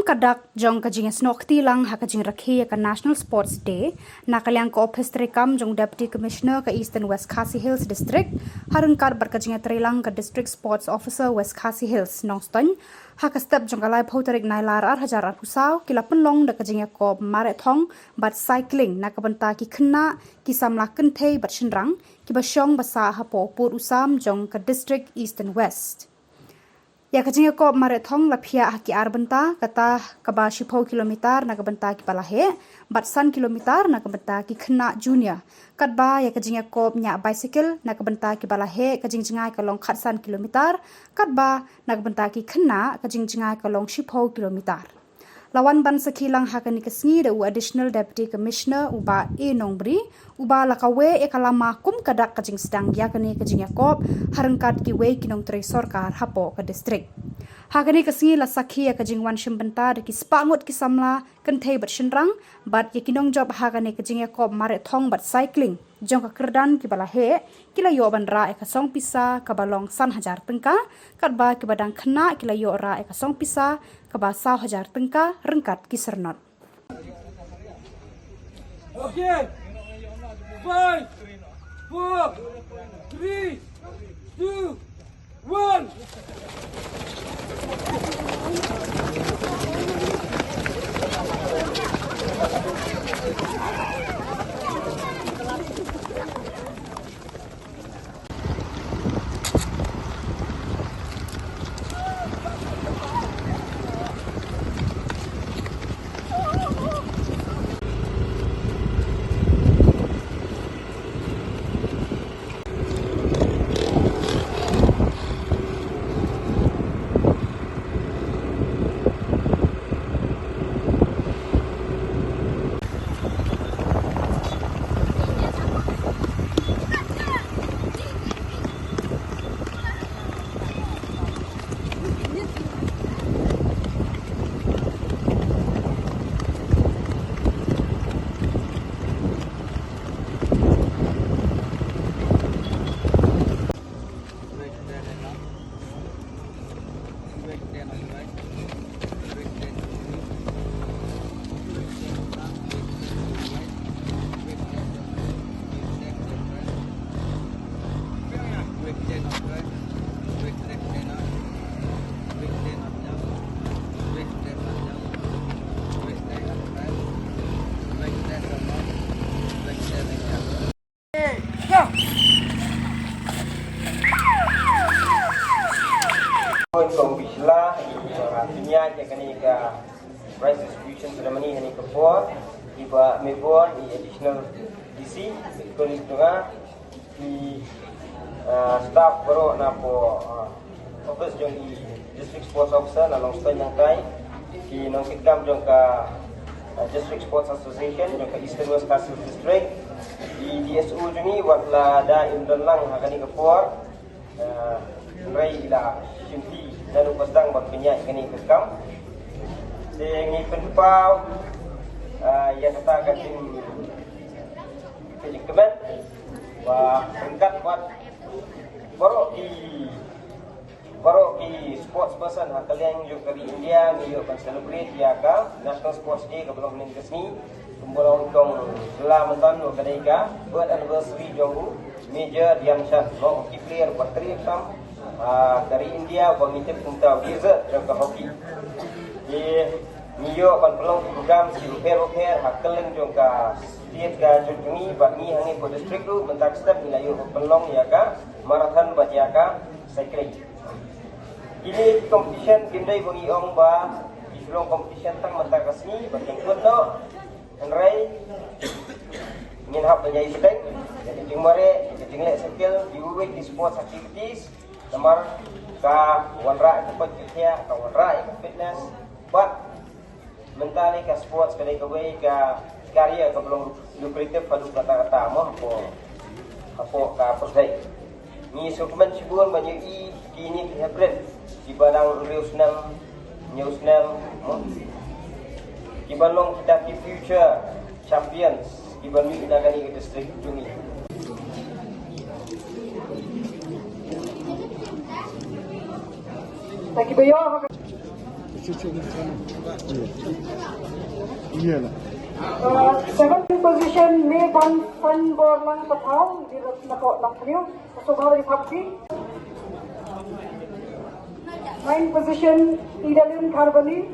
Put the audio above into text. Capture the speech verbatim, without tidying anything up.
Ka dak jong ka jingïasnoh kti lang ha ka jingrakhe ïa ka National Sports Day, na ka liang ka ophis treikam jong Deputy Commissioner ka Eastern West Khasi Hills District, ha ryngkat bad ka jingïatreilang ka District Sports Officer West Khasi Hills, Nongstoiñ, ha ka step jong ka laiphew tarik Nailar ar hajar arphew saw, ki la pynlong da ka jingïakop marathon bad cycling na ka bynta ki khynnah, ki samla kynthei bad shynrang, kiba shong ba sah hapoh pud u sam jong ka District Eastern West. Ïa ka jingïakop marathon la phiah ha ki ar bynta, kata kaba shiphew kilometer na ka bynta kiba la heh, bad san kilometer na ka bynta ki khynnah junior. Katba ïa ka jingïakop ñiah bicycle na ka bynta kiba la heh, ka jingjngai ka long khatsan kilometer, katba na ka bynta ki khynnah ka jingjngai ka long shiphew kilometer. La wan ban sakhi lang ha kane ka sngi da u Additional Deputy Commissioner u Bah A Nongbri, uba la kaweh ïa ka lama kum ka dak ka jingsdang ïa kane ka jingïakop, ha ryngkat kiwei ki nongtrei sorkar hapoh ka district. Ha kane ka sngi la sakhi ïa ka jingwan shim bynta da ki spah ngut ki samla kynthei bad shynrang, bad ïa ki nongjop ha kane ka jingïakop marathon bad cycling jong ka kyrdan kiba la heh, ki la ïoh ban rah ïa ka song pisa kaba long san hajar tyngka, katba kiba dang khynnah ki la ïoh rah ïa ka song pisa kaba saw hajar tyngka ryngkat ki syrnot. Okay. Five, four, three, two, one. Kong Bishla, ïa kane ka prize distribution ceremony ha kane ka por, i Bah Mebor, i Additional D C, i Kong Bishla, i, ah, staff baroh na poh, ah, office jong i District Sports Officer na Nongstoiñ Nongtei, ki nongkitkam jong ka, ah, District Sports Association jong ka Eastern West Khasi Hills District, i D S O jong ngi, wat la da im don lang ha kane ka por, ah, hynrei i la shimti naduh ba sdang ban pynïaid kane ka kam. Te ngi pynpaw, ah, ïa kata ka jing, ka jingkmen ba ryngkat bad baroh ki, baroh ki sports person ha kylleng jong ka ri India ngi ïoh ban celebrate ïa ka National Sports Day kaba long hynnin ka sngi. Kumba long tang la mynta ka dei ka birth anniversary jong u Major Dhyan Chand, u hockey player ba trei tam ha ka ri India ba ngi tip kumta u wizard jong ka hockey. Te ngi ïoh ban pynlong ki program shi bapher bapher ha kylleng jong ka state ka jong ngi, bad ngi hangne ha district ruh mynta ka step ngi la ïoh ban pynlong ïa ka marathon bad ïa ka cycling. Kine ki competition kim dei ba ngi ong ba ki shu long competition tang mynta ka sngi ba kin kut noh. Hynrei ngin hap ban ïai bteng ïa ka jingmareh, ïa ka jingleh cycle, kiwei kiwei ki sports activities. Namar ka wanrah ïa ka pyrthei, ka wanrah ïa ka fitness. Bad mynta ne ka sports ka dei kawei ka career kaba long lucrative haduh katta katta mo hapoh, hapoh ka pyrthei. Ngi sngewkmen shibun ban ïohi kine ki hynriew kiba dang hynriew snem, hynñiew snem mo, kiba long kita ki future champions kiba mih na kane ka district jong ngi. Ta kiba ïoh Uh, seventh position, Meban Sanborlang Pathaw, di Rosnako Nangpniu, Sobha Party. Ninth position, Idalin Kharbani,